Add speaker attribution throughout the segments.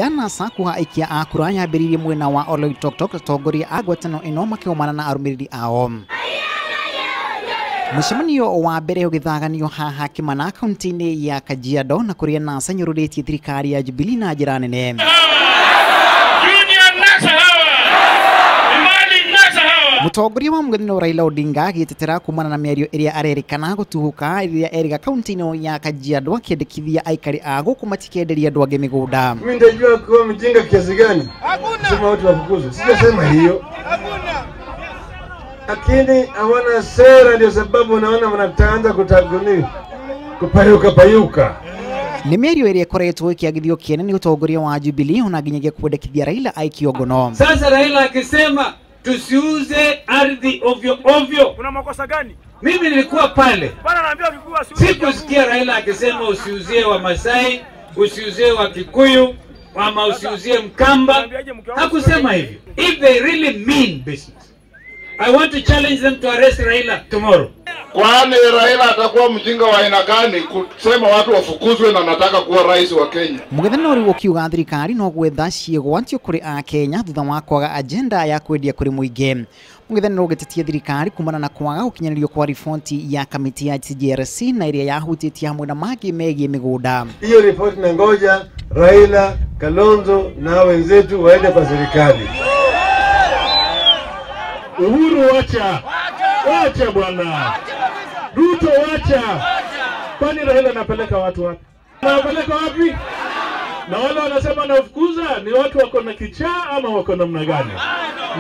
Speaker 1: ya NASA kuha aikia a kura yambĩrĩirie mwena wa Oloitoktok atongoria a ngwatanĩro ĩno makĩgomana na arũmĩrĩri ao. Mũcemanio wa mbere ũgĩthaganio haha Kimana kaunti-inĩ ya Kajiado na kũrĩa NASA nyũrũrĩtie thirikari ya Jubilee na njĩra nene. Mũtongoria wa mũng'ethanĩro Raila Odinga agĩtetera kumana na mĩario ĩrĩa arerĩkana gũtuhũka rĩrĩa erĩga kaunti-inĩ ya Kajiado akĩendekithia aikari a gũkũ matikenderia andũ angĩ mĩgũnda.
Speaker 2: Mimi nitajua kuwa mjinga kiasi gani? Hakuna. Sema watu wafukuzwe. Sijasema hiyo. Hakuna. Lakini hawana sera, ndio sababu unaona wanaanza kutaguni kupayuka payuka.
Speaker 1: Nĩ mĩario ĩrĩa ĩkoretwo ĩkĩagithio kĩene nĩ ũtongoria wa Jubilee ona nginyagia kwendekithia Raila aikio ngono.
Speaker 3: Sasa Raila akisema tusiuze ardhi ovyo ovyo,
Speaker 4: kuna makosa gani?
Speaker 3: Mimi nilikuwa pale.
Speaker 4: Bana naambia Kikuyu asiuze.
Speaker 3: Sikusikia Raila akisema usiuzie wa Masai, usiuzie wa Kikuyu, ama usiuzie Mkamba. Hakusema hivyo. If they really mean business, I want to challenge them to arrest Raila tomorrow.
Speaker 5: Kwani Raila atakuwa mjinga wa aina gani kusema watu wafukuzwe na nataka kuwa rais wa Kenya?
Speaker 1: Mũng'ethanĩro rĩu ũkiuga thirikari no gwetha ciĩgwatio kũrĩ a Kenya thutha wa kwaga agenda ya kwendia kũrĩ mũingĩ. Mũng'ethanĩro ũgĩtetia thirikari kumana na kwaga gũkinyanĩrio kwa riboti ya kamĩtĩ ya TJRC na ĩrĩa yahutĩtie hamwe na mangĩ megiĩ mĩgũnda.
Speaker 2: Hiyo ripoti na ngoja Raila, Kalonzo na wenzetu waende kwa serikali.
Speaker 6: Uhuru wacha. Wacha bwana. Ruto wacha. Kwani Raila anapeleka watu wapi? Anapeleka wapi? Na wale wanasema nafukuza ni watu wako na kichaa ama wako namna gani?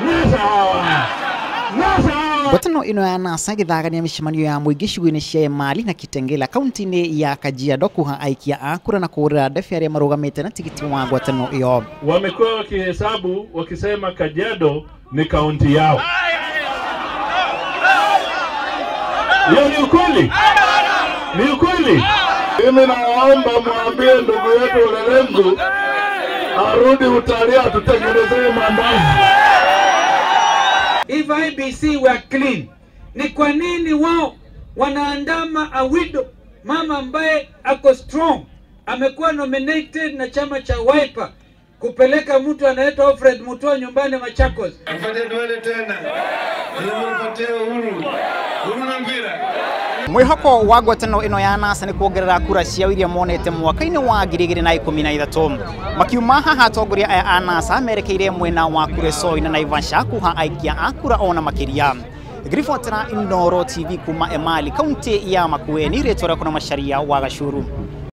Speaker 6: NASA hawa. NASA hawa.
Speaker 1: Ngwatanĩro ĩno ya NASA ĩgĩthagania mĩcemanio ya mũingĩ icigo-inĩ cia Emali na Kitengela kaunti-inĩ ya Kajiado kuha aikia a kura na kũhũrĩra ndebe arĩa marũgamĩte na tigiti wa ngwatanĩro ĩyo.
Speaker 6: Wamekuwa wakihesabu wakisema Kajiado ni kaunti yao. Hiyo ni ukweli? Ni ukweli?
Speaker 5: Mimi naomba mwambie ndugu yetu Olelengu arudi utalii atutengenezee mandazi.
Speaker 3: If IBC were clean, ni kwa nini wao wanaandama Awido, mama ambaye ako strong, amekuwa nominated na chama cha Wiper kupeleka mtu anaitwa Alfred Mutua nyumbani Machakos?
Speaker 2: Mfate duele tena. Nimepatia uhuru. Uhuru na mpira.
Speaker 1: Mwihoko wa ngwatanĩro ĩno ya NASA nĩ kuongerera kura ciao iria monete mwaka-inĩ wa 2013. Makiuma haha atongoria aya a NASA merekeire mwena wa Kuresoi na Naivasha kuha aikia a kura ona makĩria. Ngĩribotera Inooro TV kuma Emali kaunti ya Makueni, rĩtwa rĩakwa na Macharia wa Gacuru.